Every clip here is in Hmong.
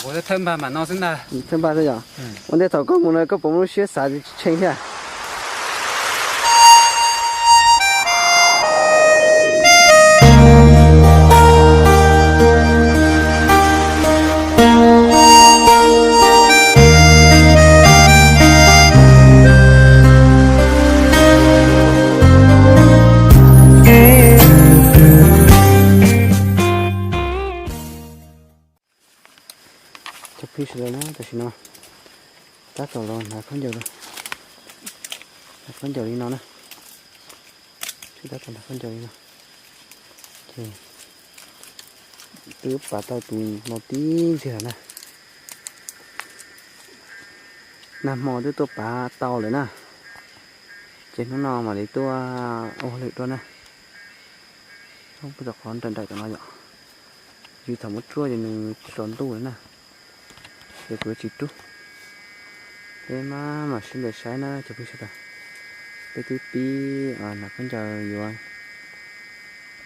Ua thawj npag mam no xwb ntag. Thawj npag xwb yom. Ua ntej thaum koj mus no koj puas muaj lub siab xav tsis tshee thiab? Cov phooj ywg sawv daws na, tam sim no tab tom los hnav khaub ncaws, hnav khaub ncaws li no na. Tab tom hnav khaub ncaws li no. Ces twb pav tau tus no tib ntsiag lawm na. Nag hmo twb tuaj pav tau lawm na. Ces hnub no mam li tuaj ua hauj lwm dua na. Peb tom qhov nraim nraim tom no yom. Yus thaum muab ruaj ces nws tsis tsaus ntuj lawm na. Ces kuv yuav tsis rub. Peb mam mam sib ncaws saib na cov phooj ywg sawv daws. Peb twb pib hnav khaub ncaws yuav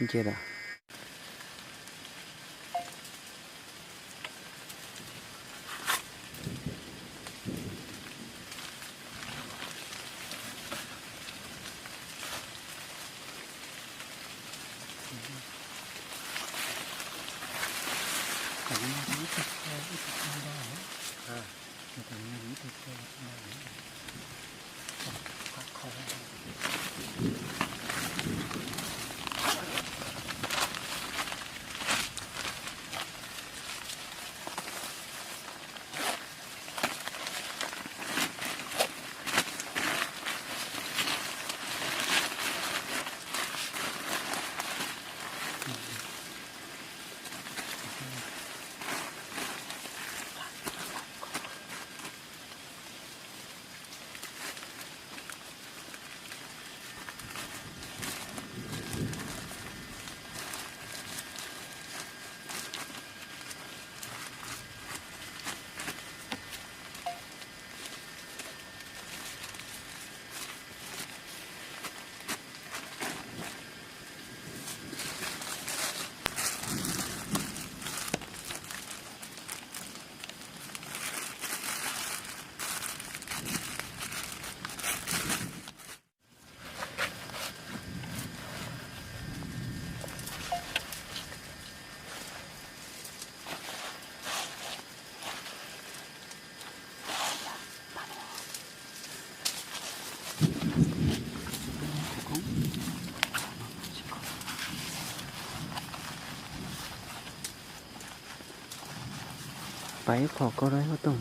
nce lawm. Pais ib qho koj dab huab tooj.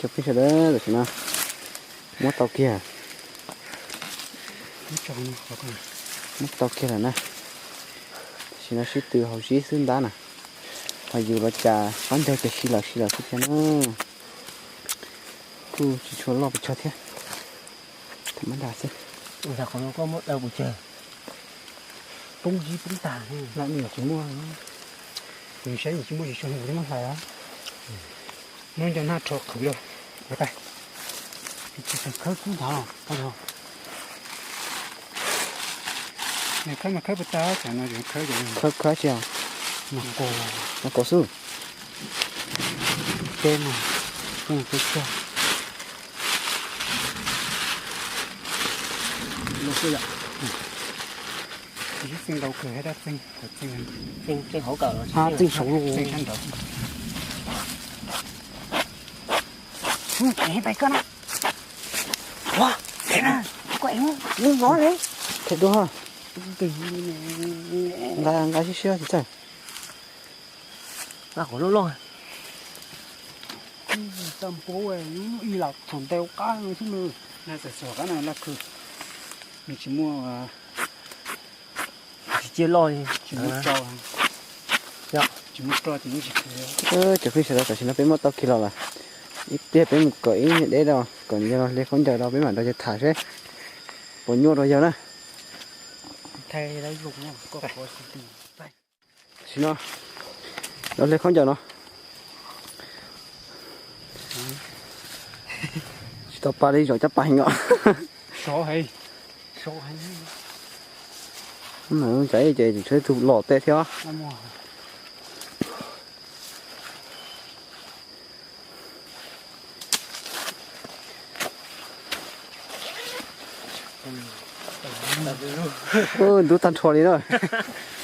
Cov phooj ywg sawv daws, tam sim no muab tau kiag, muab tau kiag lawm na. Tam sim no sib tw haus zib xwb ntab na. Ho yus los cas qaub ncaug ces si lawm si lawm xwb thiab na. Kuj tsis tshua loj pes tsawg thiab. Tham mab nra xwb. Ua cas qhov no koj muab daws pes tsawg? Poob zib poob tag. Lam nws tsis muaj, nws saib nws tsis muaj tsis tshua nws muab hlais. Muab nco nag rho qhwv lawm. Ua tag. Tsis khawb kub nthav los, nws khawb mas khawb puas tag, tam no khawb, khawb tsis, mas kaus, mas kaus xwb. Teb mas, teb teb tag. Lub xwb yom. Ib txeej ntau kawg, dab txeej, txeej, txeej hauv kawm, txeej saud, txeej sab nraud. Pais koj na. Ua, koj ev mus vov li. Them dua. Nqa, nqa siab siab tsis txawj. Nqa qhov loj loj. Txaj npau, ib lam txhuam ntes qab xwb nws. Txhuam qab no laj khw, nws tsis muaj, tsis cia loj li. Tsis muaj rau, tsis muaj rau ces yeej tsis khw. Cov phooj ywg sawv daws, tam sim no peb muab tau kiag los lawm. Ib pliag peb mus kom ib niag deb rau, kom yawg los hle khaub ncaws rau peb mam nrog yawg tham seb puas nyuaj rau yawg na. Tam sim no los hle khaub ncaws no. Tsis tau pa li, zaum caj pas heev os. Ces tshuav ib tug los tej thiab. Ntub tag nrho li na.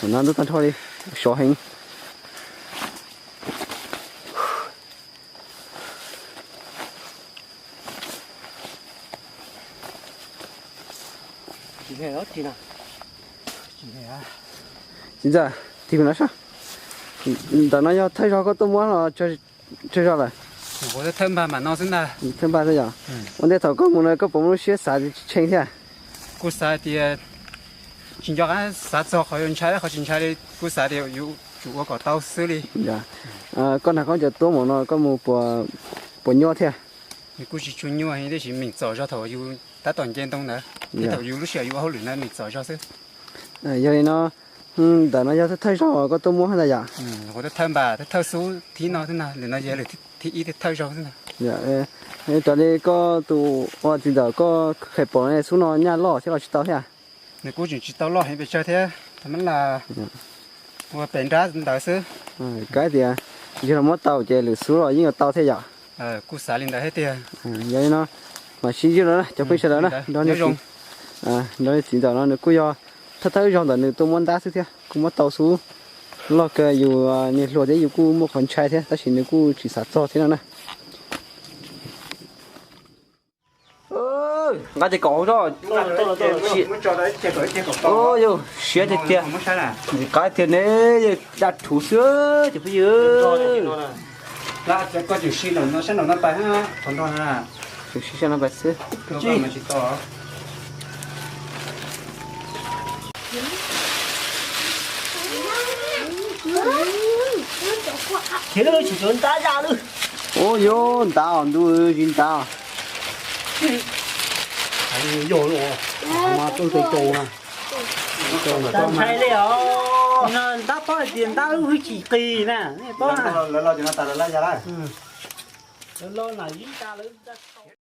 Ntub tag nrho li, sov heev. Txiv ntxawm, tig kuv no saib. Ntawm no yog thawj zaug koj tuaj muab los tsawg zaug lawm? Thawj npag mam no xwb ntag. Thawj npag xwb yom. Ua ntej thaum koj mus no koj puas muaj lub siab xav tsis tshee thiab? Kuj xav tias tsis nco qab xav txog qhov yuav ntshai, qhov tsis ntshai li kuj xav tias yuav tsum ua kom tau xwb li. Koj nrog koj cov tuaj mus no koj mus puas nyuaj thiab? Nws kuj tsis tshua nyuaj tiam sis meem txom zog thaum yus tab tom nce ntoo ntawd, thaum yus lub sij hawm yus ua hauj lwm ntawd meem txom zog xwb. Yog li no, ntawm no yog thawj zaug koj tuaj muab ntag yom? Thawj npag, thawj xub thib no xwb ntag, lwm no yog lwm thib ib thawj zaug xwb ntag. Raws li koj tus ua txiv ntxawm koj kheev pom xub no nyaj loj thiab los tsis tau thiab? Nws kuj tseem tsis tau loj heev pes tsawg thiab, tab mas ua pem nrab ntawd xwb. Kav tias yog los muab tau ces lwm xub los yeej yuav tau thiab yom? Kuj xav li ntawd thiab tiag. Yog li no mas sib ntsib lawm cov phooj ywg sawv daws na, nrog li txiv ntxawm no nws kuj yog thawj thawj zaug ntawm nws tuaj muab ntab xwb thiab, kuj muab tau xub loj kawg, yus niag hluas thiab yus kuj muaj qhov ntshai thiab tab sis nws kuj tsis xav txog thiab no na. Nqa tes kaum hauv zog. Yog siab tiag tiag, ntxim qab tiag ne, daj rhuv xwb cov phooj ywg. Tseem sib sab no pais xwb. Khiav lawm, tsis tau ntab ya lawm. Ua yog ntab os, ntuj, tsis ntab. Yog, mas tau tes kaum na. Ntshai li os. No ntab paub hais tias ntab lub hwj chim qis na, nej paub na. Lawv los ces no tas lawv laj ya lawm. Lawv los na, ib tas lawv.